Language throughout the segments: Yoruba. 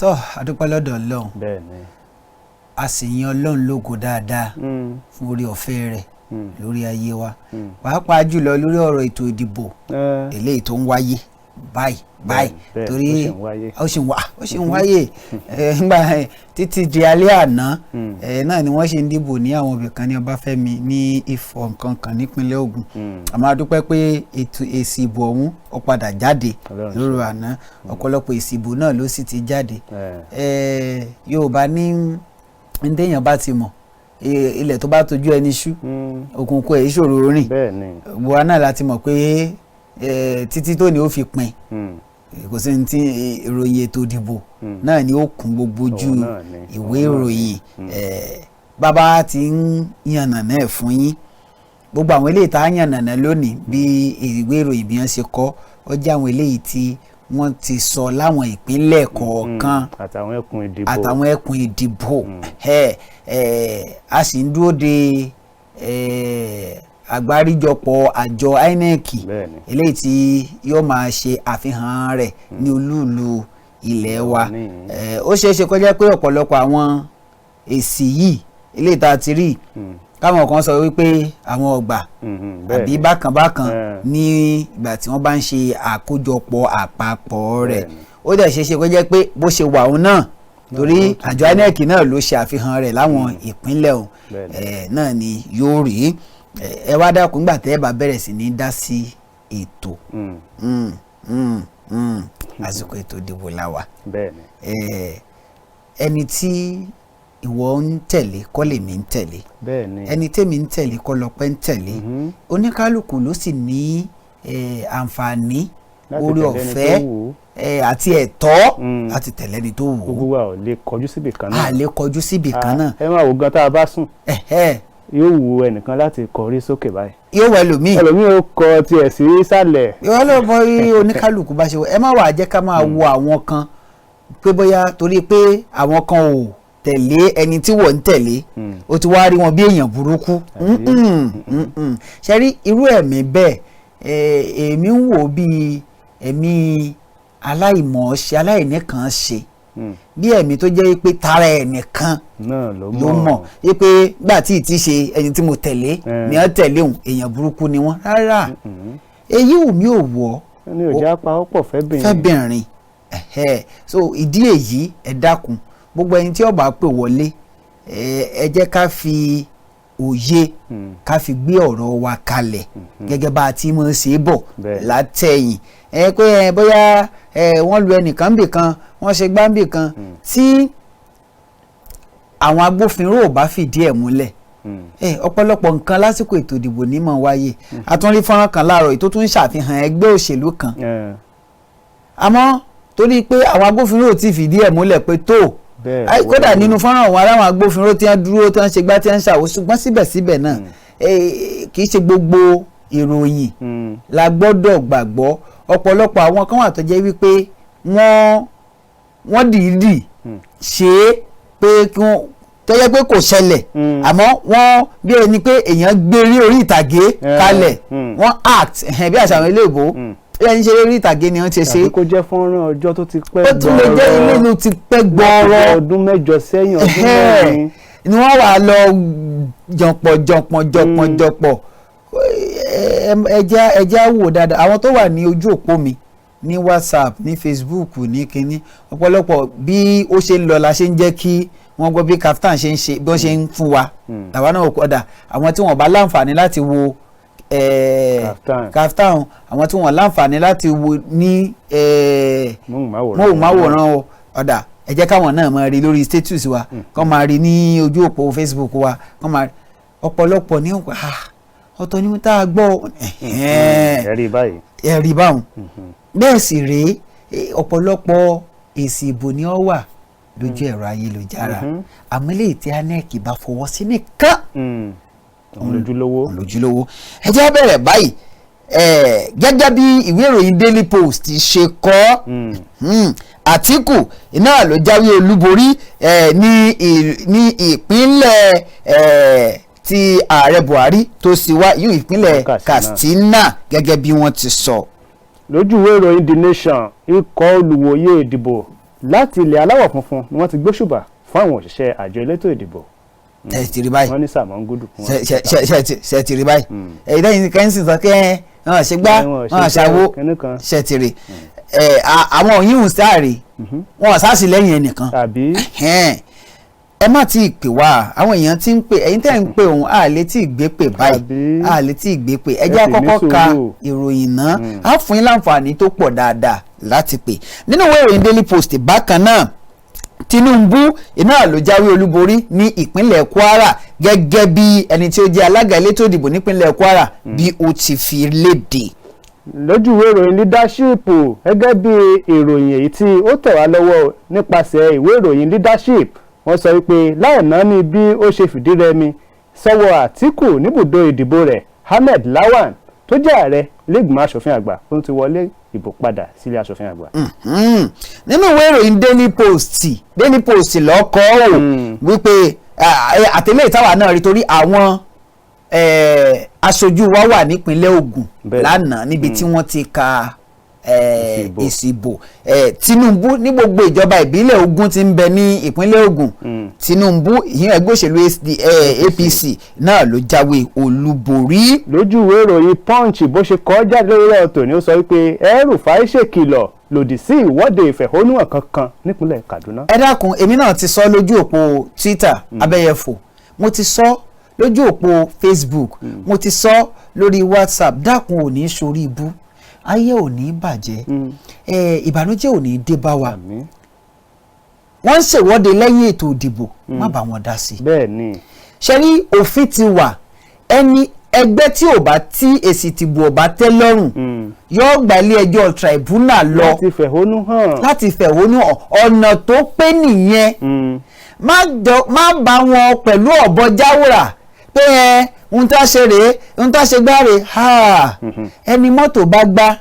Tó, adúpẹ́ lọ́dọ̀ Ọlọ́run. Bẹ́ẹ̀ ni. A sì yan Ọlọ́run lógo dáadáa fún orí ọ̀fẹ́ rẹ̀ lórí ayé wa, pàápàá jùlọ lórí ọ̀rọ̀ ètò ìdìbò eléyìí tó ń wáyé báyìí báyìí. Torí ó sì ń wáyé. Ó sì ń wá, ó sì ń wáyé. Ńgbà títí di alẹ́ àná náà ni wọ́n ṣe ń dìbò ní àwọn ibì kan ní Ọbáfẹ́mi, ní Ifọ̀, nǹkan kan nípínlẹ̀ Ògùn. Àmọ́ a dúpẹ́ pé ètò èsì ìbò ọ̀hún ó padà jáde Ọlọ́run. lóru àná. Ọ̀pọ̀lọpọ̀ èsì ìbò náà ló sì ti jáde. Yorùbá ní ní téèyàn bá ti mọ̀, ilẹ̀ tó bá tójú ẹni ṣú, òkùnkùn ẹ̀ ṣòro rìn. Bẹ́ẹ̀ ni. Gbogbo wa náà la ti mọ̀ pé títí tó ní ó fi pin, kò sí ní tí ìròyìn ètò ìdìbò náà ni ó kún gbogbo ojú Òun náà ni, ìwé òun náà ni. ìròyìn. Bàbá ti ń yànnàná ẹ̀ fún yín, gbogbo àwọn eléyìí tá a yànnàná lónìí, bí ìwé ìròyìn bí wọ́n ṣe kọ, ó jẹ́ àwọn eléyìí tí wọ́n ti sọ láwọn ìpínlẹ̀ kọ̀ọ̀kan àtàwọn ẹkùn ìdìbò. Àtàwọn ẹkùn ìdìbò. ẹ ẹ a sì ń dúró de àgbáríjọpọ̀ àjọ INEC Bẹ́ẹ̀ ni. eléyìí tí yóò máa ṣe àfihàn rẹ̀ ní olúùlú ilẹ̀ wa. Ó ṣeé ṣe kó jẹ́ pé ọ̀pọ̀lọpọ̀ àwọn èsì yìí eléyìí tá a ti rí, káwọn kan sọ wípé àwọn ọgbà àbí bákan bákan ní ìgbà tí wọ́n bá ń ṣe àkójọpọ̀ àpapọ̀ rẹ̀. Ó dẹ̀ ṣeé ṣe kó jẹ́ pé bó ṣe wà òun náà, torí ló tún àjọ INEC náà ló ṣe àfihàn rẹ̀ láwọn ìpínlẹ̀ òun náà ni yóò rí. Ẹ wá dákun, nígbà tẹ́ ẹ bá bẹ̀rẹ̀ sí ní dá sí ètò, àsìkò ètò ìdìbò la wà. Bẹ́ẹ̀ ni. Ẹni tí ìwọ ń tẹ̀lé kọ́ lèmi ń tẹ̀lé. Bẹ́ẹ̀ ni. Ẹni tèmi ń tẹ̀lé kọ́ lọ́pẹ́ ń tẹ̀lé. Oníkálukú ló sì ní àǹfààní, láti orí tẹ̀lé ẹni ọ̀fẹ́ tó wù ú. Àti ẹ̀tọ́ láti tẹ̀lé ẹni tó wù ú. Gbogbo wa ò lè kọjú síbì kan náà. A lè kọjú síbì kan náà. Ẹ máa wò gan, tá a bá sùn, yóò wù ẹnìkan láti kọrí sókè báyìí. Yóò wọ ẹlòmíì. Ẹlòmíì ó kọ tiẹ̀ sí ìsàlẹ̀. Ìwọ ló bọ oníkálukú bá ṣe wọ. Ẹ má wàá jẹ́ ká máa wo àwọn kan pé bóyá torí pé àwọn kan ò tẹ̀lé ẹni tí wọ́n ń tẹ̀lé, ó ti wá rí wọn bí èèyàn burúkú. Àbí? Mm-mm. Ṣe rí irú ẹ̀mí bẹ́ẹ̀, èmi ń wò bí ẹ̀mí aláìmọ̀ọ́ṣe, aláìníkànṣe, bí ẹ̀mí tó jẹ́ pé tara ẹ̀ nìkan náà ló ló mọ̀, wípé gbà tí ì ti ṣe ẹni tí mo tẹ̀lé ni wọ́n tẹ̀lé òun, èèyàn burúkú ni wọ́n. Rárá, èyí wù mí ò wọ́. Ní òjá pa ó pọ̀ fẹ́ bìnrin. Fẹ́bìnrin ẹ̀hẹ́. So ìdí èyí, ẹ dákun, gbogbo ẹni tí ó bá pè wọlé, ẹ jẹ́ ká fi òye ká fi gbé ọ̀rọ̀ wa kalẹ̀ gẹ́gẹ́ bá a ti mọ̀ ṣe é bọ̀ látẹ̀yìn. Ẹ pé ẹ bóyá ẹ wọ́n lu ẹnìkan bì kan, wọ́n ṣe gbáǹbì kan, tí àwọn agbófinró ò bá fìdí ẹ̀ múlẹ̀, ọ̀pọ̀lọpọ̀ nǹkan lásìkò ètò ìdìbò ní mọ̀ wáyé. A tún rí fọ́nrán kan láàárọ̀ yìí tó tún ń ṣàfihàn ẹgbẹ́ òṣèlú kan, àmọ́ torí pé àwọn agbófinró ò tí ì fìdí ẹ̀ múlẹ̀ pé tó kódà nínú fọ́nrán ọ̀hún, aláwọn agbófinró tí wọ́n dúró, tí wọ́n ṣe gbá, tí wọ́n ṣàwó, ṣùgbọ́n síbẹ̀síbẹ̀ náà, kì í ṣe gbogbo ìròyìn la gbọ́dọ̀ gbàgbọ́. Ọ̀pọ̀lọpọ̀ àwọn kan wà tó jẹ́ wípé wọ́n dìídì ṣe é pé kí wọ́n tó jẹ́ pé kò ṣẹlẹ̀, àmọ́ wọ́n bí ẹni pé èèyàn gbé rí orí ìtàgé kalẹ̀, wọ́n act bí àṣà àwọn ilé ìbò, bí ẹni ṣe orí ìtàgé ni wọ́n ti ṣe. Tàbí kó jẹ́ fọ́nrán ọjọ́ tó ti pẹ́. Ó tún lè jẹ́ ilé inú ti pẹ́ gbọ́ọ̀rọ̀. Ọdún 8 sẹ́yìn, ọdún 4. Ni wọ́n wà lọ jọ̀pọ̀ jọ̀pọ̀ jọ̀pọ̀ jọ̀pọ̀. Ẹ jẹ́ á wò dáadáa. Àwọn tó wà ní ojú òpó mi ní WhatsApp, ní Facebook, ní kínní, ọ̀pọ̀lọpọ̀ bí ó ṣe ń lọ la ṣe ń jẹ́ kí wọ́n gbọ́ bí Kaftan ṣe ń ṣe, bí wọ́n ṣe ń fún wa. Làwa náà kọ́dà àwọn tí wọ́n bá láǹfààní láti wo Kaftan. Kaftan, àwọn tí wọ́n láǹfààní láti wo ní móhùnmáwòrán. Móhùnmáwòrán o, ọ̀dà ẹ jẹ́ káwọn náà máa rí lórí status wa, kọ́ máa rí ní ojú òpó Facebook wa, kọ́ máa rí ọ̀pọ̀lọpọ̀ ní ọ̀tọ̀ ní tá a gbọ́. Ẹ̀rí báyìí. Ẹ̀rí báwọn. Bẹ́ẹ̀ sì rèé, ọ̀pọ̀lọpọ̀ èsì ìbò ni ó wà lójú ẹ̀rọ ayélujára, àmọ́ eléyìí tí INEC bá fọwọ́ sí nìkan òun lójúlówó. Òun lójúlówó. Ẹ jẹ́ á bẹ̀rẹ̀ báyìí. Gẹ́gẹ́ bí ìwé ìròyìn Daily Post ṣe kọ, Àtíkù iná ló jáwé olúborí ní ìpínlẹ̀ tí ààrẹ Buhari tó sì wá yóò, ìpínlẹ̀ Katsina. Katsina, gẹ́gẹ́ bí wọ́n ti sọ. Lójú ìwé ìròyìn The Nation, ikọ̀ olùwòye ìdìbò Láti ilẹ̀ aláwọ̀ funfun ni wọ́n ti gbóṣùbà fún àwọn òṣìṣẹ́ àjọ elétò ìdìbò. Ẹ ti rí báyìí. Wọ́n ní sàmọ́ngúdù fún ṣe ṣe ṣe ṣe ṣe ti rí báyìí? Ẹ̀yin lẹ́yìn kẹ́ńsì sọ kẹ́ ẹ̀ hàn ṣe gbá hàn ṣàwo. Kínní kan. Ṣe ti rí ẹ̀ àwọn òyìnbó sáàrè wọn sáàsì lẹ́yìn ẹnìkan. Tàbí Ẹ̀hẹ́n. Ẹ má tí ì pè wá, àwọn èèyàn tí ń pè, ẹ̀yin tẹ́ ń pè òun à lè tí ì gbé pè báyìí. Àbí? À lè tí ì gbé pè. Ẹ Ẹ jẹ́ sì ní àkọ́kọ́ ka sùúrù. ìròyìn náà, á fún yín láǹfààní tó pọ̀ dáadáa láti pè. Nínú ìwé ìròyìn Daily Post bákan náà, Tinubu iná ló jáwé olúborí ní ìpínlẹ̀ Kwara gẹ́gẹ́ bí ẹni tí ó jẹ́ alága elétò ìdìbò nípínlẹ̀ Kwara bí ó ti fi léde. Lójú ìwé ìròyìn Leadership, gẹ́gẹ́ bí ìròyìn èyí tí ó tẹ̀ wá lọ́wọ́ nípasẹ̀ ìwé ìròyìn Leadership, wọ́n sọ wípé láì náání bí ó ṣe fìdí rẹmi sọ́wọ́ Àtíkù níbùdó ìdìbò rẹ̀, Ahmed Lawan tó jẹ́ ààrẹ lẹ́gbìmọ̀ asòfin àgbà ó ti wọlé ìbò padà sílé asòfin àgbà. Nínú ìwé ìròyìn Daily Post, Daily Post lọ́kọ́ ò wípé àtẹlẹ́ ìtawà náà rí torí àwọn aṣojú wa wà nípínlẹ̀ Ògùn lánàá níbi tí wọ́n ti ka Èsì ìbò. Èsì ìbò Tinubu ní gbogbo ìjọba ìbílẹ̀ Ògùn tí ń bẹ ní ìpínlẹ̀ Ògùn, Tinubu ìyẹn ẹgbẹ́ òṣèlú SD, APC náà ló jáwé olúborí. Lójú ìwé ìròyìn Punch, bó ṣe kọ jáde lórí ọ̀tọ̀ ni ó sọ wípé El-Rufai ṣèkìlọ̀ lòdì sí ìwọ́de ìfẹ̀hónúhàn kankan nípínlẹ̀ Kaduna. Ẹ dákun, èmi náà ti sọ lójú òpó Twitter abẹ́yẹfò, mo ti sọ lójú òpó Facebook, mo ti sọ lórí WhatsApp. Dákun, ò ní sórí ibú, ayé ò ní bàjẹ́, ìbànújẹ́ ò ní dé bá wa. Àmín. Wọ́n ń ṣèwọ́de lẹ́yìn ètò ìdìbò, má bá wọn dá sí i. bẹ́ẹ̀ ni Ṣe rí, òfin ti wà, ẹni ẹgbẹ́ tí ò bá tí èsì ìdìbò ò bá tẹ́ lọ́rùn yóò gba ilé ẹjọ́ tribunal lọ láti fẹ̀hónú hàn. Láti fẹ̀hónú hàn. Ọ̀nà tó pé nìyẹn. Má bá wọn pẹ̀lú ọ̀bọ jáwòrà pé ẹ ohun tá a ṣe rèé, ohun tá a ṣe gbá rèé ha. Ẹni mọ́tò bá gbá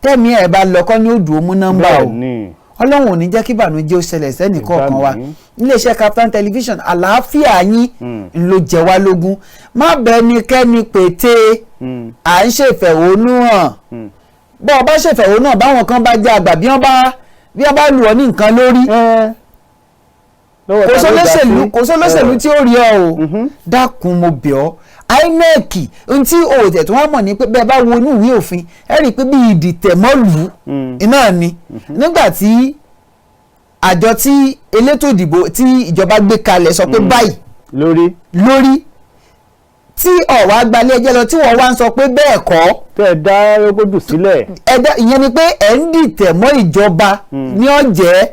tẹ́mi ẹ̀ bá lọ kọ́ ní òdù ó mú nọ́mbà o. bẹ́ẹ̀ ni Ọlọ́run ò ní jẹ́ kí ìbànújẹ́ ó ṣẹlẹ̀ sẹ́nì kọ̀ọ̀kan wa. Ìbámi. Iléeṣẹ́ Kaftan Television, àlàáfíà yín ń ló jẹ wá lógún. Má bẹ ẹnikẹ́ni pété à ń ṣèfẹ̀hónúhàn. Bọ́ ọ bá ṣèfẹ̀hónúhàn, báwọn kan bá jẹ́ àgbà, bí wọ́n bá lù ọ́ ní nǹkan lórí, lọ́wọ́ kò ta ló dá sólóṣèlú sí? kò sólóṣèlú tí ó rí ọ o. Dákun, mo bẹ̀ ọ́. INEC ohun tí òòtẹ̀ tí wọ́n mọ̀ ní pé bẹ́ẹ̀ bá wo inú ìwé òfin, ẹ rí i pé bí ìdìtẹ̀mọ́lù iná ni nígbà tí àjọ tí elétò ìdìbò tí ìjọba gbé kalẹ̀ sọ pé báyìí lórí lórí tí ọ̀wá gbalẹ̀ ẹjẹ́ lọ tí wọ́n wá ń sọ pé bẹ́ẹ̀ kọ́. Tẹ́ ẹ dá rógódù sílẹ̀. Ẹ̀dá ìyẹn ni pé ẹ̀ ń dìtẹ̀ mọ́ ìjọba ní ọ̀jẹ́.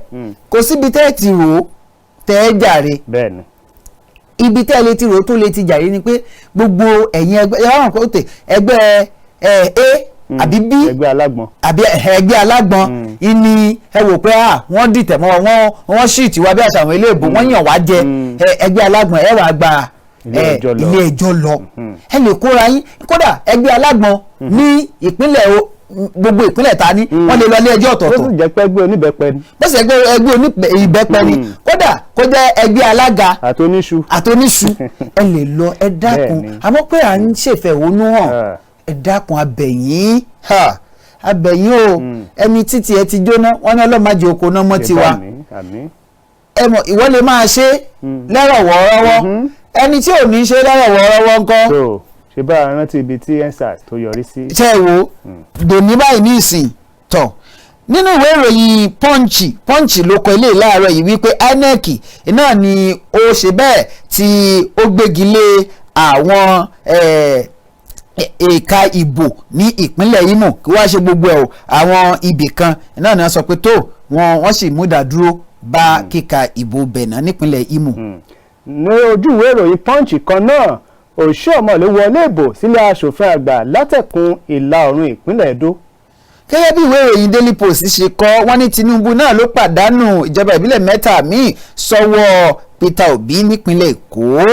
Kò síbi tẹ́ ẹ ti rò ó tẹ́ ẹ jàre. bẹ́ẹ̀ ni Ibi tẹ́ ẹ lè ti rò ó tó lè ti jàre ni pé gbogbo ẹ̀yin ẹgbẹ́ ẹ wọ́n kò tè ẹgbẹ́ ẹ A àbí B ẹgbẹ́ alágbọ̀n. Àbí ẹgbẹ́ alágbọ̀n ìní ẹ wò pé à wọ́n dìtẹ̀ mọ́ wọn, wọ́n sì tiwa bí àṣà àwọn eléèbó, wọ́n yàn wá jẹ ẹgbẹ́ alágbọ̀n, ẹ wàá gba Ilé ẹjọ́ lọ. Ilé ẹjọ́ lọ. Ẹ lè kóra yín, kódà ẹgbẹ́ alágbọ̀n ní ìpínlẹ̀ gbogbo ìpínlẹ̀ ta ní, wọ́n lè lọ ilé ẹjọ́ Ó ọ̀tọ̀ọ̀tọ̀. sì jẹ́ pé ẹgbẹ́ oníbẹ̀pẹ ni. Bó sì ẹgbẹ́ oníbẹ̀pẹ ni, kódà kó jẹ́ ẹgbẹ́ alága àti oníṣu. Àtoníṣu, ẹ lè lọ. Ẹ dákun. Àmọ́ pé à ń ṣèfẹ̀hónú hàn, ẹ dákun, abẹ̀yìn ha, abẹ̀yìn o. Ẹni títí ẹ ti jóná, wọn ní ọlọ́màjẹ oko náà mọ́ tiwa. Àmín, àmín. Ẹ mọ̀, ìwọ lè máa ṣe lẹ́rọ̀ wọ́ọ́rọ́wọ́, ẹni tí ò ní ṣe lẹ́rọ̀ wọ́ọ́rọ́wọ́ ńkọ́? Tó ṣe bá a rántí ibi tí EndSARS tó yọrí sí. Ṣe é wo dòní báyìí ní ìsìn tọ̀. Nínú ìwé ìròyìn Punch, Punch ló kọ ilé láàárọ̀ yìí wípé INEC náà ni ó ṣe bẹ́ẹ̀ tí ó gbégi lé àwọn ẹ̀ka ìbò ní ìpínlẹ̀ Imo. Kí wàá ṣe gbogbo ẹ̀ o, àwọn ibì kan náà ni wọ́n sọ pé tó wọ́n sì mú ìdádúró bá kíka ìbò bẹ̀nà nípínlẹ̀ Imo. Ní ojú ìwé ìròyìn Punch kan náà, Oshiomhole wọlé ìbò sílé aṣòfin àgbà látẹ̀kùn ìlà oòrùn ìpínlẹ̀ Edo. Gẹ́gẹ́ bí ìwé ìròyìn Daily Post ṣe kọ, wọ́n ní Tinubu náà ló pàdánù ìjọba ìbílẹ̀ mẹ́ta míì sọ́wọ́ Peter Obi nípínlẹ̀ Èkó.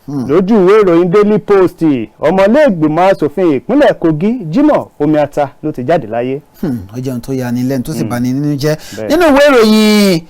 Lójú ìwé ìròyìn Daily Post, ọmọlẹ́gbìmọ̀ aṣòfin ìpínlẹ̀ Kogi Jimoh Omiata ló ti jáde láyé. Ó jẹ́ ohun tó yani lẹ́nu tó sì bani nínú jẹ́. Nínú ìwé ìròyìn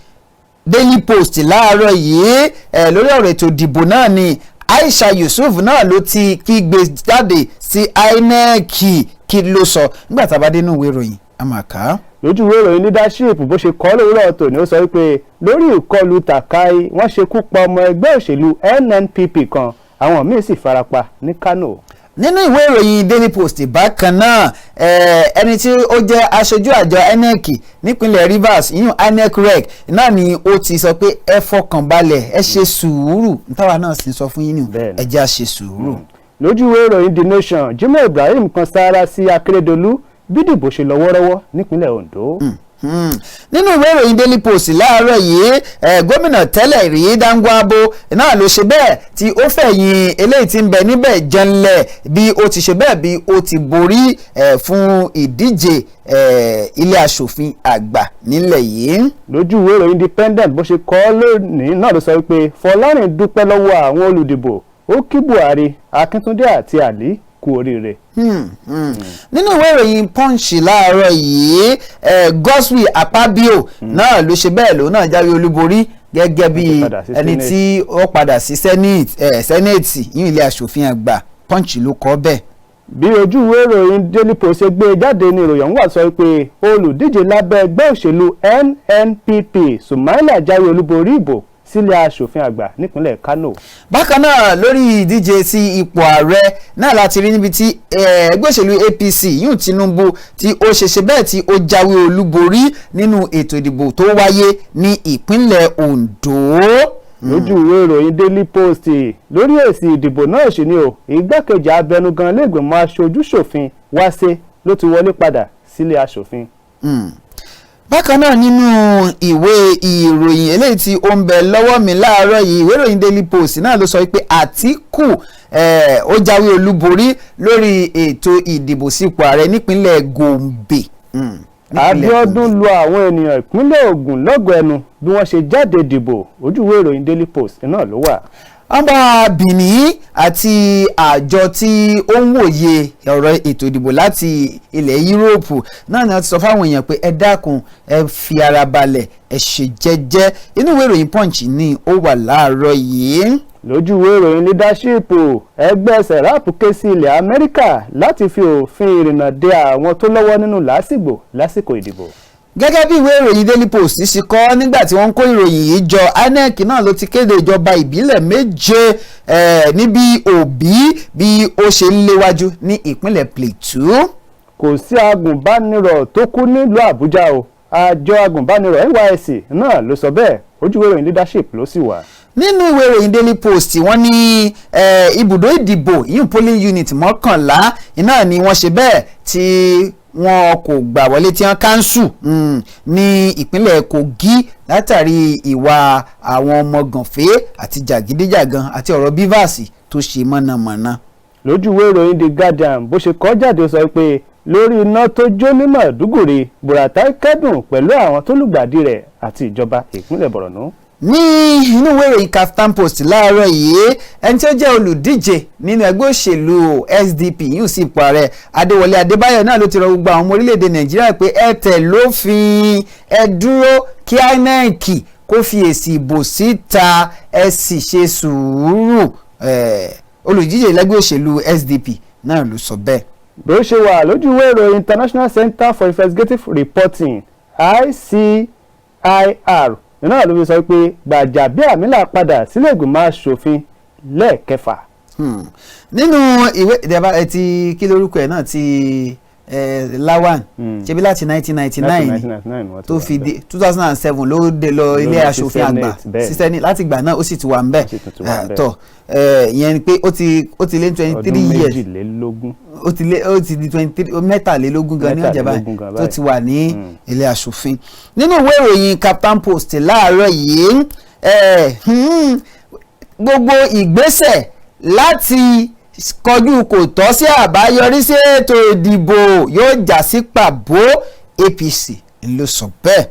Daily Post láàárọ̀ yìí ẹ̀, lórí ọ̀rọ̀ ètò ìdìbò náà ni Aisha Yusuf náà ló ti kígbe jáde sí INEC. Kí ló sọ nígbà tá a bá dé inú ìwé ìròyìn? Àmàkà. Lójú ìwé ìròyìn Leadership, bó ṣe kọ lówùúrọ̀ tòní, ó sọ wípé lórí ìkọlù Takai, wọ́n ṣekú pa ọmọ ẹgbẹ́ òṣèlú NNPP kan, àwọn míín sì farapa ní Kano. Nínú ìwé ìròyìn Daily Post bákan náà, ẹni tí ó jẹ́ aṣojú àjọ INEC nípínlẹ̀ Rivers, ìyún INEC REC náà ni ó ti sọ pé ẹ fọkàn balẹ̀, ẹ ṣe sùúrù. Táwa náà sì ń sọ fún yín nù, ẹ jẹ́ á ṣe sùúrù. Lójú ìwé ìròyìn The Nation, Jimoh Ibrahim kan sáárá sí Akérèdọ́lù bí dìbò ṣe lọ wọ́rọ́wọ́ nípínlẹ̀ Ondo. Nínú ìwé ìròyìn Daily Post láàárọ̀ yìí, gómìnà tẹ́lẹ̀ rí Dankwambo náà ló ṣe bẹ́ẹ̀ tí ó fẹ̀yìn eléyìí tí ń bẹ níbẹ̀ jẹ́nlẹ̀ bí ó ti ṣe bẹ́ẹ̀ bí ó ti borí fún ìdíje ilé aṣòfin àgbà nílẹ̀ yìí. Lójú ìwé ìròyìn Independent, bó ṣe kọ ọ́ lónìí náà ló sọ wípé Fọlárìn dúpẹ́ lọ́wọ́ àwọn olùdìbò, ó kí Buhari, Akíntúndé àti Ali kú oríire. Nínú ìwé ìròyìn Punch láàárọ̀ yìí, Godswill Akpabio náà ló ṣe bẹ́ẹ̀, lòun náà jáwé olúborí gẹ́gẹ́ bí ẹni tí ó padà sí Senate yìí, ilé aṣòfin àgbà. Punch ló kọ bẹ́ẹ̀. Bí ojú ìwé ìròyìn Daily Post ṣe gbé e jáde ní ìròyìn ọ̀hún wà sọ pé olùdíje lábẹ́ ẹgbẹ́ òṣèlú NNPP, Sumaila, jáwé olúborí ìbò sílé aṣòfin àgbà nípínlẹ̀ Kano. Bákan náà, lórí ìdíje sí ipò ààrẹ náà láti rí níbi tí ẹgbẹ́ òṣèlú APC yún Tinubu tí ó ṣe ṣe bẹ́ẹ̀ tí ó jáwé olúborí nínú ètò ìdìbò tó wáyé ní ìpínlẹ̀ Ondo. Lójú ìwé ìròyìn Daily Post, lórí èsì ìdìbò náà sì ni o, igbákejì abẹnugan lẹ́gbẹ̀mọ aṣojú-ṣòfin Wáṣẹ ló ti wọlé padà sílé aṣòfin. Bákan náà, nínú ìwé ìròyìn eléyìí tí ó ń bẹ lọ́wọ́ mi láàárọ̀ yìí, ìwé ìròyìn Daily Post náà ló sọ pé Àtíkù ó jáwé olúborí lórí ètò ìdìbò sípò ààrẹ nípínlẹ̀ Gombe. Abíọ́dún lu àwọn ènìyàn ìpínlẹ̀ Ògùn lọ́gọ̀ọ́ ẹnu bí wọ́n ṣe jáde dìbò. Ojú ìwé ìròyìn Daily Post náà ló wà. Ọba Benin àti àjọ tí ó ń wòye ọ̀rọ̀ ètò ìdìbò láti ilẹ̀ Yúróòpù náà ni wọ́n ti sọ fáwọn èèyàn pé ẹ dákun, ẹ fi ara balẹ̀, ẹ ṣe jẹ́jẹ́. Inú ìwé ìròyìn Punch ni ó wà láàárọ̀ yìí. Lójú ìwé ìròyìn Leadership, ẹgbẹ́ SERAP ké sí ilẹ̀ Amẹ́ríkà láti fi òfin ìrìnnà de àwọn tó lọ́wọ́ nínú làásìgbò lásìkò ìdìbò. Gẹ́gẹ́ bí ìwé ìròyìn Daily Post ṣe kọ nígbà tí wọ́n ń kó ìròyìn yìí jọ, INEC náà ló ti kéde ìjọba ìbílẹ̀ méje níbi Òbí bí ó ṣe ń léwájú ní ìpínlẹ̀ Plateau. Kò sí agùnbánirọ̀ tó kú nílùú Àbújá o, àjọ agùnbánirọ̀ NYSC náà ló sọ bẹ́ẹ̀. Ojú ìwé ìròyìn Leadership ló sì wà. Nínú ìwé ìròyìn Daily Post, wọ́n ní ibùdó ìdìbò yìí, polling unit 11 iná ni wọ́n ṣe bẹ́ẹ̀ tí wọn kò gbà wọlé, tí wọ́n cancel ní ìpínlẹ̀ Kogi látàrí ìwà àwọn ọmọ gànfẹ́ àti jàgídíjàgan àti ọ̀rọ̀ BVAS tó ṣe mọ̀nàmọ́ná. Lójú ìwé ìròyìn The Guardian, bó ṣe kọ jáde, sọ pé lórí iná tó jó ní Maiduguri, Buratai kẹ́dùn pẹ̀lú àwọn tó lùgbàdì rẹ̀ àti ìjọba ìpínlẹ̀ Borno. Ní inú ìwé ìròyìn Kaftan Post láàárọ̀ yìí, ẹni tí ó jẹ́ olùdíje nínú ẹgbẹ́ òṣèlú SDP yìí sí ipò ààrẹ, Adéwọlé Adébáyọ̀ náà ló ti rọ gbogbo àwọn ọmọ orílẹ̀-èdè Nàìjíríà pé ẹ tẹ̀ lófin, ẹ dúró kí INEC kó fi èsì ìbò síta, ẹ sì ṣe sùúrù. Olùdíje lẹ́gbẹ́ òṣèlú SDP náà ló sọ bẹ́ẹ̀. Bó ṣe wà lójú ìwé ìròyìn International Center for Investigative Reporting, ICIR náà ló fi sọ pé Gbàjàbíàmílà padà sílé ìgbìmọ̀ aṣòfin lẹ́ẹ̀kẹfà. Nínú ìwé ìdẹ́bà ẹ ti kí lórúkọ ẹ̀ náà ti Lawan, ṣebí láti 1999 tó fi di 2007 ló dé lọ ilé aṣòfin àgbà sí Senate. Láti ìgbà náà ó sì ti wà ń bẹ̀ tọ̀. Ìyẹn ni pé ó ti lé 23 years, ó ti lé, ó ti di 23, 23 gan ní ọjà báyìí tó ti wà ní ilé aṣòfin. Nínú ìwé ìròyìn Kaftan Post láàárọ̀ yìí, gbogbo ìgbésẹ̀ láti kọjú kò tọ́ sí àbáyọrí sí ètò ìdìbò yóò já sí pàbó, APC ló sọ bẹ́ẹ̀.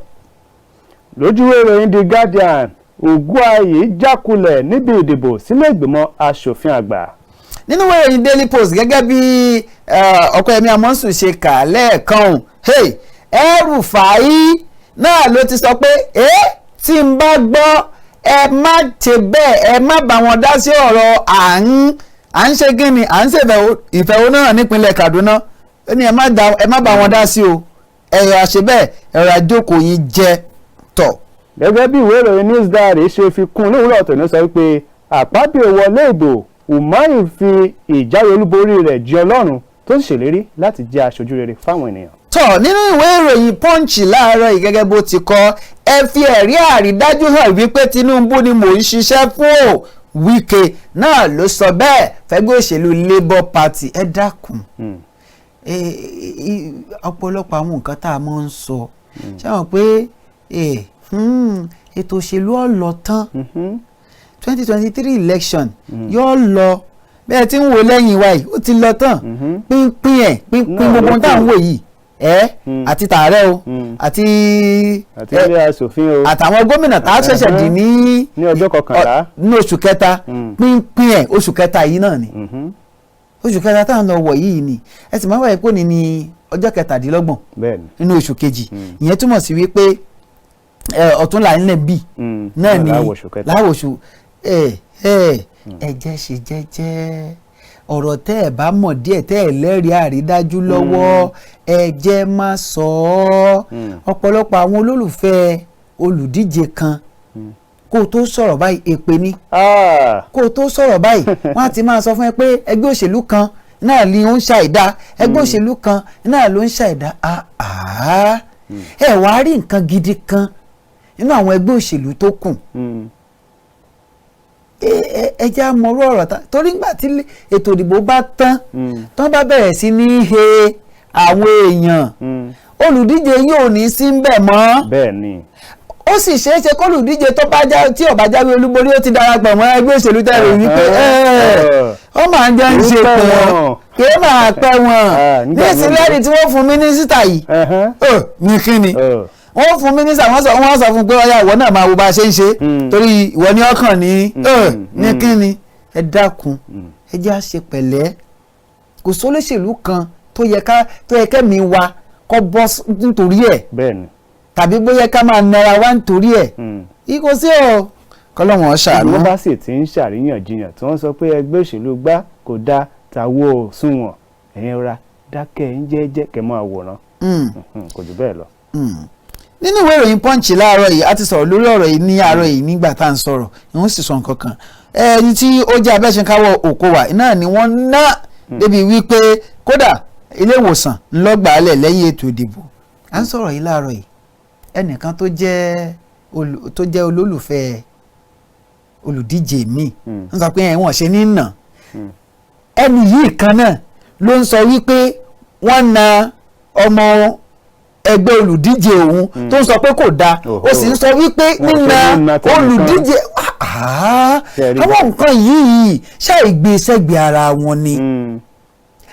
Lójú ìròyìn The Guardian, Ugwuanyi jákulẹ̀ níbi ìdìbò sílé ìgbìmọ̀ asòfin àgbà. Nínú ìwé ìròyìn Daily Post, gẹ́gẹ́ bí Ọpẹ́yẹmí Amọ́sùn ṣe kà lẹ́ẹ̀kan, El-Rufai náà ló ti sọ pé tí n bá gbọ́, ẹ má ṣe bẹ́ẹ̀, ẹ má bá wọn dá sí ọ̀rọ̀ à ń ṣe gíní, à ń ṣe ìfẹ̀hónúhàn nípínlẹ̀ Kaduna. Ó ní ẹ má bá wọn dá sí o. Ẹ̀rọ àṣebẹ́ẹ̀, ẹ̀rọ àjókòó yín jẹ́ tọ̀. Gẹ́gẹ́ bí ìwé ìròyìn News Diary ṣe fi kún un lówùúrọ̀ tòní, sọ wípé Àpábíò wọlé ìbò, Umahi fi ìjáwé olúborí rẹ̀ jì Ọlọ́run, tó sì ṣèlérí láti jẹ́ aṣojú rere fáwọn ènìyàn. Tọ̀, nínú ìwé ìròyìn Punch láàárọ̀ yìí, gẹ́gẹ́ bó ti kọ, ẹ fi ẹ̀rí àrídájú hàn wípé Tinubu ni mò ń ṣiṣẹ́ fún o, Wike náà ló sọ bẹ́ẹ̀ fẹ́gbẹ́ òṣèlú Labour Party. Ẹ dákun, ọ̀pọ̀lọpọ̀ àwọn nǹkan tá a máa ń sọ, ṣé wọn pé ètò òṣèlú ó lọ tán, 2023 election yóò lọ bẹ́ẹ̀ tí ń wò lẹ́yìn wa yìí, ó ti lọ tán pínpín ẹ̀ pínpín. Náà gbogbo ló ohun tá à ń kù. wò yìí ẹ àti tààrẹ o àti àti ilé aṣòfin o àtàwọn gómìnà tá a ṣẹ̀ṣẹ̀ dì ní ní ọjọ́ 11. Ní oṣù kẹta pínpín ẹ̀, oṣù kẹta yìí náà ni, oṣù kẹta tá à ń lọ wọ̀ yìí ni. Ẹ sì máa ń wáyé pé òní ní ọjọ́ 27 nínú oṣù kejì. Ìyẹn túmọ̀ sí wípé ọ̀túnla ńlẹ̀ bíi náà ni láwọ̀ oṣù kẹta. Láwọ̀ oṣù. Ẹ ẹ ẹ jẹ́ ṣe jẹ́jẹ́ ọ̀rọ̀ tẹ́ ẹ bá mọ̀ díẹ̀, tẹ́ ẹ lẹ́rìí àrídájú lọ́wọ́, ẹ jẹ́ má sọ ọ́. Ọ̀pọ̀lọpọ̀ àwọn olólùfẹ́ olùdíje kan, kó o tó sọ̀rọ̀ báyìí, èpè ni. Kó o tó sọ̀rọ̀ báyìí, wọ́n á ti máa sọ fún ẹ pé ẹgbẹ́ òṣèlú kan náà ni ó ń ṣàìdá, ẹgbẹ́ òṣèlú kan náà ló ń ṣàìdá. Àá, ẹ wàá rí nǹkan gidi kan nínú àwọn ẹgbẹ́ òṣèlú tó kù. Ẹ jẹ́ àmọ́rú ọ̀rọ̀ ta, torí nígbà tí ètò ìdìbò bá tán, tán bá bẹ̀rẹ̀ sí ní he àwọn èèyàn, olùdíje yóò ní sí ń bẹ̀ mọ́. Ó sì ṣeé ṣe kólùdíje tó bá já tí ó bá jáwé olúborí, ó ti darapọ̀ mọ́ ẹgbẹ́ òṣèlú tẹ̀lé wípé ó máa ń jẹ́ ń ṣe Kì í pẹ́ pẹ́ wọn. Kì í máa pẹ́ wọn. Ah, ní nígbà náà. ìsìnlẹ́rìí tí wọ́n fún mínísítà yìí, ní kíni wọ́n fún mínísítà, wọ́n sọ fún pé ọ̀yá, ìwọ náà máa wo bá a ṣe ń ṣe, torí ìwọ ní ọkàn ní ní kíni. Ẹ dákun, ẹ jẹ́ á ṣe pẹ̀lẹ́. Kò sólóṣèlú kan tó yẹ ká tó yẹ kẹ́mi wa kọ́ bọ́ nítorí ẹ̀ tàbí bóyá ká máa nara wa nítorí ẹ̀. Ikọ̀ sí ọ, kọ́lọ́wọ́n ṣàánú. Wọ́n bá sì ti ń ṣàríyànjiyàn tí wọ́n sọ pé ẹgbẹ́ òṣèlú gbá kò dáa, tàwọ́ ò sunwọ̀n, ẹ̀yin ra dákẹ́ ń jẹ́jẹ́ kẹ́ máa wòran. Kò jù bẹ́ẹ̀ lọ. Nínú ìwé ìròyìn Punch láàárọ̀ yìí, a ti sọ̀rọ̀ lórí ọ̀rọ̀ yìí ní àárọ̀ yìí nígbà tá à ń sọ̀rọ̀, ìwọ́n sì sọ nǹkan kan. Ẹni tí ó jẹ́ abẹ́sẹ̀káwọ́ Òkòwà náà ni wọ́n ná débi wípé kódà ilé ìwòsàn ńlọgbàálẹ̀ lẹ́yìn ètò ìdìbò. À ń sọ̀rọ̀ yìí láàárọ̀ yìí, ẹnìkan tó jẹ́ olólùfẹ́ olùdíje míì ń sọ pé ẹ̀wọ̀n ṣe ní nà. Ẹni yìí kan náà ló ń sọ wípé wọ́n na ọmọ ẹgbẹ́ olùdíje òun, tó ń sọ pé kò dáa. Ó sì ń sọ wípé Wọn ò ṣe nínà ní na tẹnìkan. olùdíje. Ah, Ṣé ẹ rí àwọn báyìí? nǹkan yìí ṣáà sẹ́gbẹ̀ẹ́ ara wọn ni,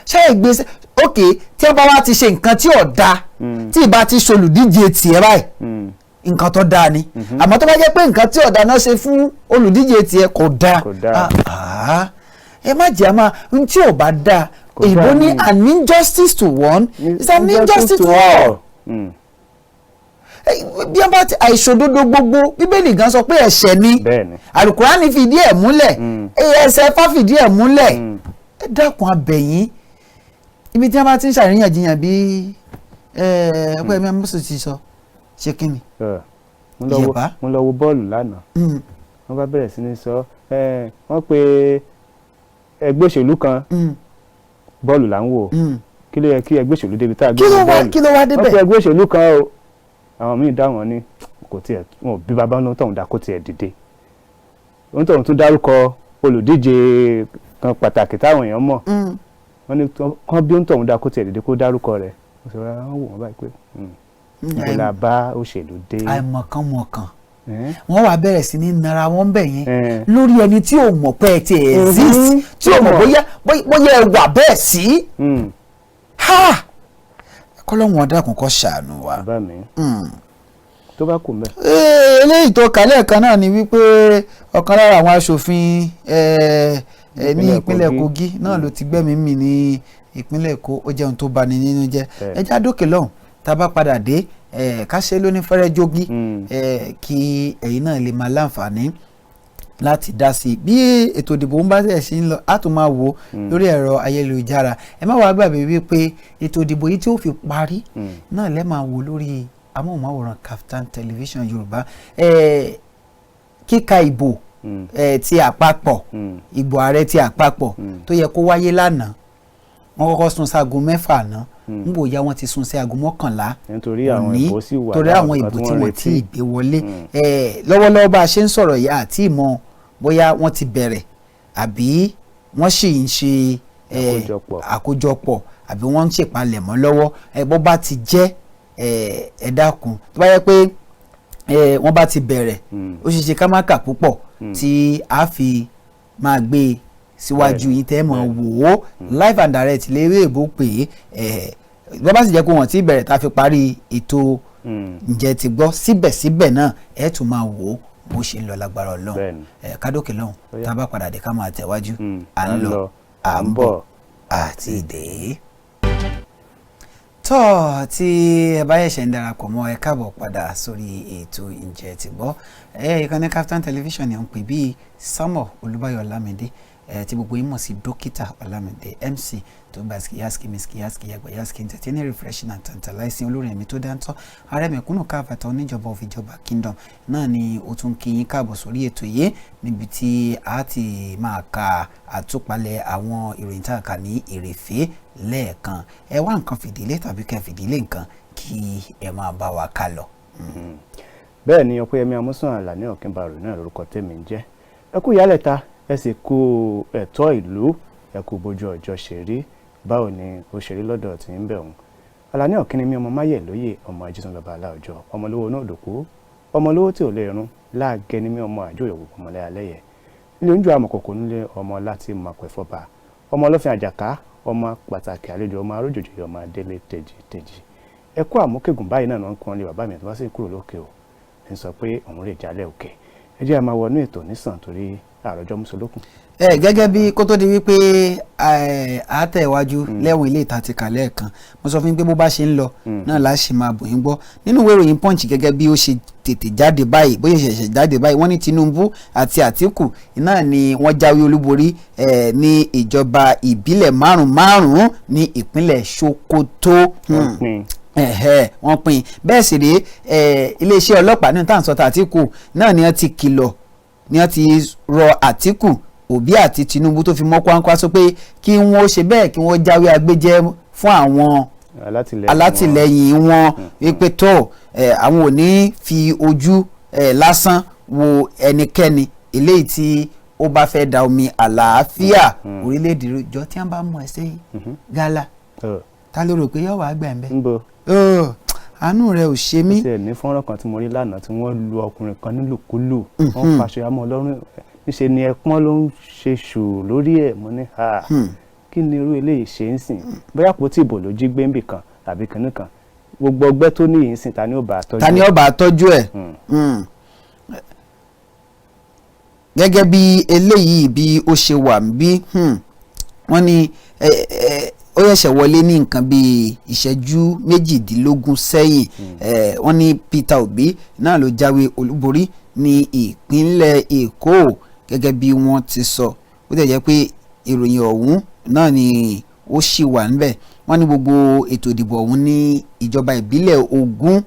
ṣáà gbé ok, tí wọ́n bá wá ti ṣe nǹkan tí ò dáa, tí ìbá ti ṣolùdíje tiẹ̀ báyìí, nǹkan tó dáa ni. Àmọ́ tó bá jẹ́ pé nǹkan tí ò dáa náà ṣe fún olùdíje tiẹ̀, kò dáa. Kò dáa. Ah, ah. Ẹ má jẹ́ àmà n tí ò bá dáa. Kò Òyìnbó dáa ní ni. an injustice to one is an injustice to all. Bí wọ́n bá ti àìṣòdodo gbogbo, Bíbélì gan sọ pé ẹ̀ṣẹ̀ ni. Àlùkùránì fìdí ẹ̀ múlẹ̀, ẹsẹ̀ Ifá fìdí ẹ̀ múlẹ̀. Ẹ dákun, abẹ̀yìn ibi tí wọ́n bá ti ń ṣàríyànjiyàn, bí ọpẹ́ mi amúsùn ti sọ, ṣe kí ni? Ìyẹ̀bá. Mo lọ wo bọ́ọ̀lù lánàá. Wọ́n bá bẹ̀rẹ̀ sí ní sọ, wọ́n pe ẹgbẹ́ òṣèlú kan. Bọ́ọ̀lù là ń wò. Kí ló yẹ kí ẹgbẹ́ òṣèlú débi tá a gbé Kí ló wo wá bọ́ọ̀lù? Kí ló wá Wọ́n pe débẹ̀? ẹgbẹ́ òṣèlú kan o. Àwọn míì dá wọn ní kò tiẹ̀ wọn ò bí bàbá náà tóun dá kó tiẹ̀ dìde. Òun tóun tún dárúkọ olùdíje kan pàtàkì táwọn èèyàn mọ̀. Wọ́n ní kán bí òun tóun dá kó tiẹ̀ dìde kó dárúkọ rẹ̀. Wọ́n sọ wọ́n wò wọ́n báyìí pé níbo la bá òṣèlú dé? Àìmọ̀kànmọ̀kàn. Wọ́n wá bẹ̀rẹ̀ sí ní nara wọn bẹ̀ yẹn lórí ẹni tí ò mọ̀ pé ẹ ti exist, tí ò mọ̀ bóyá ẹ wà bẹ́ẹ̀ sí. Ha, kọ́lọ́hún dákun kó ṣàánú wa. Bàbá mi, tó bá kù mẹ́. Eléyìí tó kálẹ̀ kan náà ni wípé ọ̀kan lára àwọn aṣòfin ní Ìpínlẹ̀ ìpínlẹ̀ Kogi. Kogi náà ló ti gbẹ́mìí mì ní ìpínlẹ̀ Èkó. Ó jẹ́ ohun tó bani nínú jẹ́. Ẹ já dókè lọ́hùn, tá a bá padà dé, ká ṣe lóní fẹ́rẹ́ jógí, kí ẹ̀yin náà lè máa láǹfààní. Láti dá sí i bí ètò ìdìbò ń bá tẹ̀ sí ń lọ, á tún máa wò ó lórí ẹ̀rọ ayélujára. Ẹ má wàá gbàgbé wípé ètò ìdìbò yìí tí ó fi parí náà lẹ́ máa wò lórí amóhùnmáwòrán Kaftan Television Yorùbá. Kíka ìbò ti àpapọ̀, ìbò ààrẹ ti àpapọ̀ tó yẹ kó wáyé lánàá, wọ́n kọ́kọ́ sún sáago 6 àná, nígbò ya wọ́n ti sún sí aago 11 nítorí àwọn òní, ìbò sì wà torí láwọn àwọn kan ìbò tí tí wọ́n wọ́n retí. ti gbé wọlé. Lọ́wọ́lọ́wọ́ bá a ṣe ń sọ̀rọ̀ yìí, àti ìmọ̀ bóyá wọ́n ti bẹ̀rẹ̀ àbí wọ́n sì ń ṣe àkójọpọ̀. Àkójọpọ̀ àbí wọ́n ń ṣèpalẹ̀mọ́ lọ́wọ́. Bó bá ti jẹ́, ẹ dákun, tó bá yẹ pé wọ́n bá ti bẹ̀rẹ̀, ó ṣe ṣe ká má kà púpọ̀ tí a fi máa gbé e síwájú yín tẹ́ mọ̀ wò ó live and direct léwé èbó pé ẹ bó bá sì jẹ́ pé wọ́n ti bẹ̀rẹ̀ tá a fi parí ètò Ǹjẹ́ Ti Gbọ́, síbẹ̀síbẹ̀ náà ẹ tún máa wò ó bó ṣe ń lọ lágbára Ọlọ́run. Ẹ kádókè lọ́hùn. Ó yá. Tá a bá padà dé, ká máa tẹ̀wájú. À À ń ń lọ, lọ, à ń bọ̀ àti ìdè. Tọ́ tí ẹ bá ṣẹ̀ṣẹ̀ ń darapọ̀ mọ́, ẹ káàbọ̀ padà sórí ètò Ǹjẹ́ Ti Gbọ́. Ẹ ìkànnì Kaftan Television ni à ń pè bíi Samuel Olúbáyọ̀ Ọlámídé, ẹ tí gbogbo yín mọ̀ sí Dókítà Ọlámídé MC tó gba skiyaski miskiyaski yàgbà yaski, entertaining, refreshing and tantalizing olórin ẹ̀mí tó dáńtọ́, ààrẹ mẹ̀kúnnù káfàtà oníjọba of ìjọba kingdom náà ni ó tún kí yín káàbọ̀ sórí ètò yìí, níbi tí a ti máa ka àtúpalẹ̀ àwọn ìròyìn tá a kà ní èrèfé lẹ́ẹ̀kan. Ẹ wá nǹkan fìdílé tàbí kẹ́ fìdílé nǹkan kí ẹ máa bá wa ká lọ. Bẹ́ẹ̀ ni, Ọpẹ́yẹmí Amúsàn Àlàní Ọ̀kínbarò náà lórúkọ tèmi ń jẹ́. Ẹ kú ìyálẹ̀ta, ẹ sì kú ẹ̀tọ́ ìlú, ẹ kú bójú ọjọ́ ṣe rí. Báwo ni ó ṣe rí lọ́dọ̀ tí ń bẹ̀ òun? Àlàní Ọ̀kín mi, ọmọ máyẹ̀ lóye, ọmọ ajísùn bàbá aláòjọ, ọmọ olówó náà dòkú, ọmọ olówó tí ò lè rún láàgẹ́ ní mi, ọmọ àjò ìyọ̀wò ọmọlẹ́ alẹ́yẹ nílé oúnjẹ amọ̀kòkò nílé ọmọ láti mọ̀pẹ́ fọba, ọmọ ọlọ́fin àjàká, ọmọ pàtàkì àlejò, ọmọ arójòjò, ọmọ adélé tèjì tèjì. Ẹ kú àmúkẹ́gùn báyìí náà ń kún ọ lé bàbá mi tó bá sì kúrò lókè o ń sọ pé òun rè jálẹ̀ òkè. Ẹ jẹ́ a máa wọnú ètò nísàn torí àròjọ mùsùlùkùn. Ẹ gẹ́gẹ́ bí kó tó di wípé a tẹ̀wájú lẹ́wọ̀n ilé ìta ti kà lẹ́ẹ̀kan, mo sọ fún yín pé bó bá ṣe ń lọ náà la ṣe máa bò yín gbọ́ nínú ìwé ìròyìn Punch. Gẹ́gẹ́ bí ó ṣe tètè jáde báyìí, bóyá ṣẹ̀ṣẹ̀ jáde báyìí, wọ́n ní Tinubu àti Àtíkù náà ni wọ́n jáwé olúborí ní ìjọba ìbílẹ̀ márùn márùn ní ìpínlẹ̀ Sokoto. Wọ́n pín. Ẹ̀hẹ́, wọ́n pín bẹ́ẹ̀ sì rèé. Iléeṣẹ́ ọlọ́pàá ní tàǹsọ̀ Àtíkù náà ni wọ́n ti kìlọ̀, ni wọ́n ti rọ Àtíkù, Òbí àti Tinubu tó fi mọ́ Kwankwaso pé kí wọ́n ṣe bẹ́ẹ̀, kí wọ́n jáwé agbéjẹ́ fún àwọn alátìlẹ́yìn alátìlẹyìn wọn, wípé tó àwọn ò ní fi ojú lásán wo ẹnikẹ́ni eléyìí tí ó bá fẹ́ da omi àlàáfíà orílẹ̀-èdè rú. Jọ, tí wọ́n bá mú ẹ sí gálà, ta ló rò pé yóò wá gbẹ̀ ń bẹ́? Ń bo. Oh, àánú rẹ ò ṣe mí. Ó tiẹ̀ ní fọ́nrán kan tí mo rí lánàá tí wọ́n lu ọkùnrin kan nílùkulù, wọ́n faṣọ amọ́ ọlọ́run, níṣe ni ẹpọ́n ló ń ṣe ṣù lórí ẹ̀. Mo ní ha, kí ni irú eléyìí ṣe ń sìn? Bóyá àpótí ìbò ló jí gbé ń bì kan tàbí kinní kan, gbogbo ọgbẹ́ tó ní yìí ń sìn, ta ni ó bá a tọ́jú? Ta ni ó bá tọ́jú ẹ̀? Gẹ́gẹ́ bí eléyìí bí ó ṣe wà bí, wọ́n ní ó ṣẹ̀ṣẹ̀ wọlé ní nǹkan bíi ìṣẹ́jú 18 sẹ́yìn. Wọ́n ní Peter Obi náà ló jáwé olúborí ní ìpínlẹ̀ Èkó gẹ́gẹ́ bí wọ́n ti sọ. Ó tẹ̀ jẹ́ pé ìròyìn ọ̀hún náà ni ó ṣì wà níbẹ̀. Wọ́n ní gbogbo ètò ìdìbò ọ̀hún ní ìjọba ìbílẹ̀ 20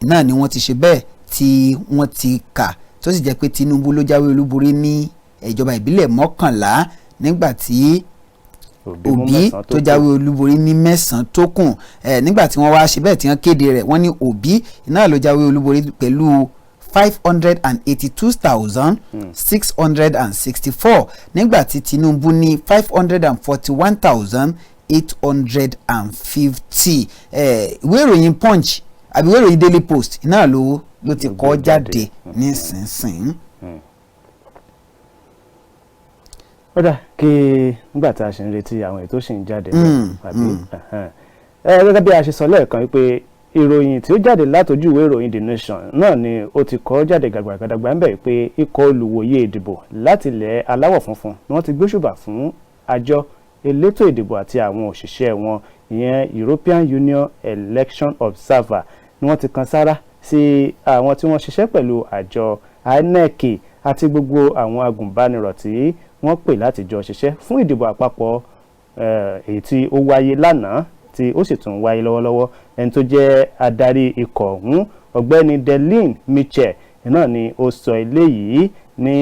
náà ni wọ́n ti ṣe bẹ́ẹ̀ tí wọ́n ti kà, tó sì jẹ́ pé Tinubu ló jáwé olúborí ní ìjọba ìbílẹ̀ 11, nígbà tí Òbí mú Òbí mẹ́sàn-án tó kù. Jáwé olúborí ní 9 tó kù. Nígbà tí wọ́n wá ṣe bẹ́ẹ̀ tí wọ́n kéde rẹ̀, wọ́n ní Òbí náà ló jáwé olúborí pẹ̀lú 582,664, nígbà tí Tinubu ní 541,850. Ìwé ìròyìn Punch àbí ìwé ìròyìn Daily Post náà ló ti Ló kọ gbé jáde jáde. nísinsìnyí. Ó dà kí nígbà tá a ṣe ń retí àwọn ètò ṣì ń jáde lọ, àbí ẹ̀hẹ́n. Gẹ́gẹ́ bí a ṣe sọ lẹ́ẹ̀kan wípé ìròyìn tí ó jáde látọjú ìwé ìròyìn The Nation náà ni ó ti kọ jáde gàgbàgàdàgbà ń bẹ̀ pé ikọ̀ olùwòye ìdìbò láti ilẹ̀ aláwọ̀ funfun ni wọ́n ti gbóṣùbà fún àjọ elétò ìdìbò àti àwọn òṣìṣẹ́ wọn, ìyẹn European Union Election Observer, ni wọ́n ti kan sára sí àwọn tí wọ́n ṣiṣẹ́ pẹ̀lú àjọ INEC. àti gbogbo àwọn agùnbánirọ̀ tí wọ́n pè láti jọ ṣiṣẹ́ fún ìdìbò àpapọ̀ èyí tí ó wáyé lánàá, tí ó sì tún wáyé lọ́wọ́lọ́wọ́. Ẹni tó jẹ́ adarí ikọ̀ ọ̀hún, Ọ̀gbẹ́ni Delin Mitchell, náà ni ó sọ eléyìí ní